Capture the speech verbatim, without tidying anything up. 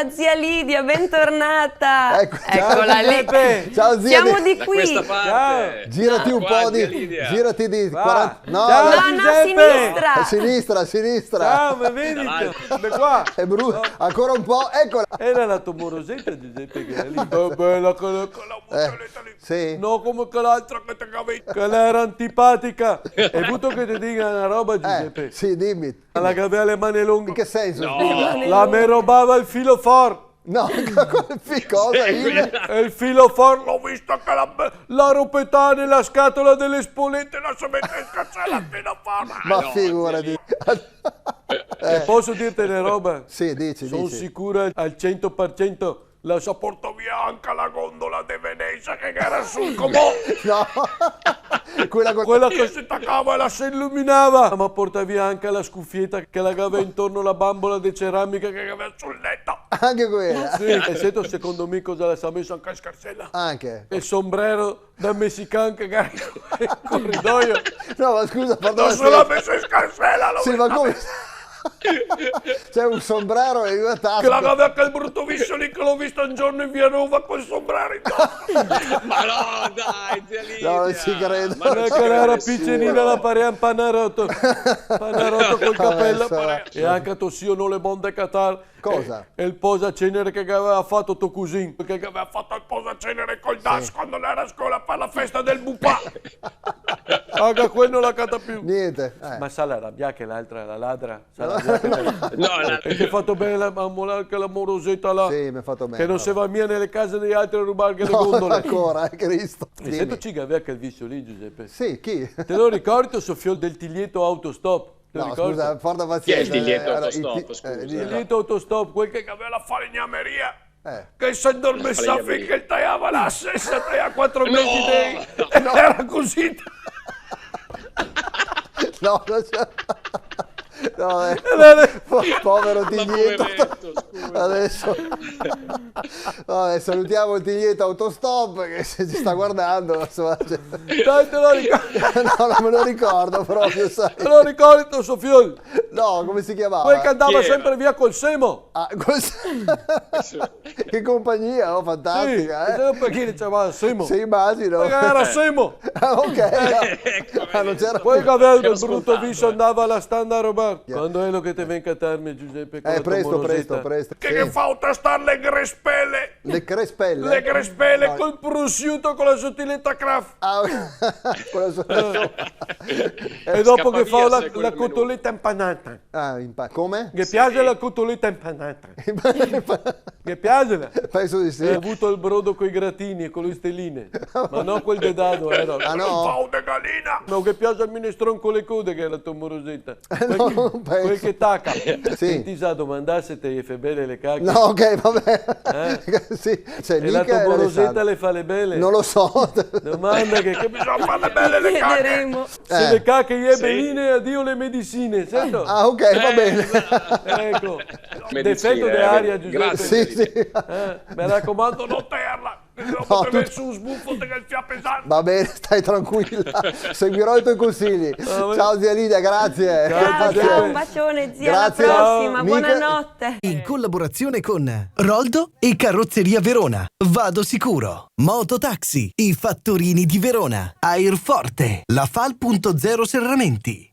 Zia Lidia, bentornata. Ecco. Eccola lì. Ciao, Giuseppe. Ciao, zia. Siamo di qui. Da questa parte. Ciao. Girati un po' di, zia Lidia. Girati di quaranta, no, no, no, Giuseppe. A sinistra, a sinistra. Ciao, benvenuto. Da qua. È brutto. Ancora un po', eccola. Era la tua morosetta, Giuseppe, che era lì. Che bella quella, quella muccioletta lì. Sì. No, come quell'altra che te cavi-, che l'era antipatica. E vuto che te diga una roba, Giuseppe? Eh, sì, dimmi. La gavea le mani longhe. In che senso, scusa? No. La me robava el filofor. No, cosa? Sì, el filofor, l'ho visto che la, la ropetava nela scatola dele spolete, la se mete in scarsela el filofor. Ma no, figurati. Sì. Eh. Poso dirte na roba? Sì, dici, dici. Son sicuro al, al cento par cento la se portò via anca la gondola de Venezia che gera sul comò. No. Quela co-, quela che se tacava e la se iluminava. Ma portà via anca la scufieta che la gavea intorno la bambola de ceramica che gavea sul leto. Anche quela? Sì, e seto secondo me cosa la se ga meso anca in scarsela? Anche. El sombrero da mesican che gera in coridoio. No, ma scusa, pardon. No se la ga meso in scarsela, lo... Sì, ma come? C'è un sombrero e una tasca. Che la gavea quel bruto visio lì che l'ho vista un giorno in via Nova col sombrero indosso. Ma no, dai, zia Lidia. No, non ci credo. Ma no, che l'era picenina, la parea un panaroto. Panaroto col capelo. Vabbè, insomma. E anca to zio no l'è bon de catar. Cosa? E, e el posacenere che gavea fato to cusin, che gavea fato el posacenere col das quando l'era a scola par la festa del bupà. Anca quel no la cata più. Niente, eh. Ma sa la rabià che l'altra, la ladra? Sa la rabià che... No, la... E te ga fato ben a molar quela moroseta là. Sì, me ga fato ben, che no se va mia nele case dei altri a rubar le gondole. No, ancora, eh, Cristo. Dimmi. E seto chi che gavea quel visio lì, Giuseppe? Sì, chi? Te lo ricordi, so fiol, del tiglieto autostop? Te lo ricordi? No, scusa, porta pazienza. Chi è il tiglieto autostop, scusa? Eh, dillo. Tiglieto autostop, quel che gavea la falegnameria. Eh. Che se indormesea finché el taiava la sesa, taiava quatro mesi de... No, no. Era cusì. No, no c'è. No, eh. Eh, vabbè. Po-, povero Tiglieto. Ma poveretto, scusa. Adesso. Vabbè, salutiamo il Tiglieto Autostop che se ci sta guardando, insomma, cioè. Dai, te lo ricordi? No, non me lo ricordo proprio, sai. Te lo ricordi, so fiol? No, come si chiamava? Quel che andava sempre via col semo. Ah, col se-, che compagnia, oh, fantastica, eh. Sì, sai perché li ciamava semo? Sì, immagino. Perché era semo. Ah, ok, no. Ecco, vedi. Ah, non c'era... Quel che gavea el bruto visio, andava a la Standard Robar. Quando xe che te vien catarme, Giuseppe, con la to moroseta? Eh, presto, presto, presto. Che, sì, che fa tastar le crespele? Le crespele? Le crespele col prosciutto, con la sotiletta Kraft. Ah, con la sotiletta. Eh. E dopo che fa la, la cotoletta impanata. Ah, impa-, come? Ghe piaxe la cotoletta impanata. Ghe piaxe la... Penso di sì. Go vuto el brodo coi gratini e co le steline. Ma no quel de dado, eh, no. Ah, no? Pau de galina! No, ghe piaxe el minestron co le code, che xe la to moroseta. Eh, no, non penso. Quel che, quel che taca. Sì. Senti, sa, domandà se te le fa bele le cache. No, ok, va ben. Eh? Sì, cioè, e la to moroseta le fa le bele? Non lo so. Domanda che, che bisogna farle bele le cache. Chiederemo. Se le cache i è beline, adio le medicine, certo? Ah, ok, va bene. Eh, eco. Medicine, defeto de aria, Giuseppe. Grazie. Sì, sì. Eh, me racomando, no terla. Che dopo te vien su un sbufo, te ga el fià pesante. Va bene, stai tranquilla. Seguirò i tuoi consigli. Ciao, zia Lidia, grazie. Ciao, Giuseppe. Ciao, un bacione, zia, alla prossima. Grazie. Buonanotte. In collaborazione con Roldo e Carrozzeria Verona. Vado sicuro. Mototaxi, i fattorini di Verona. Airforte, la Fal punto zero Serramenti.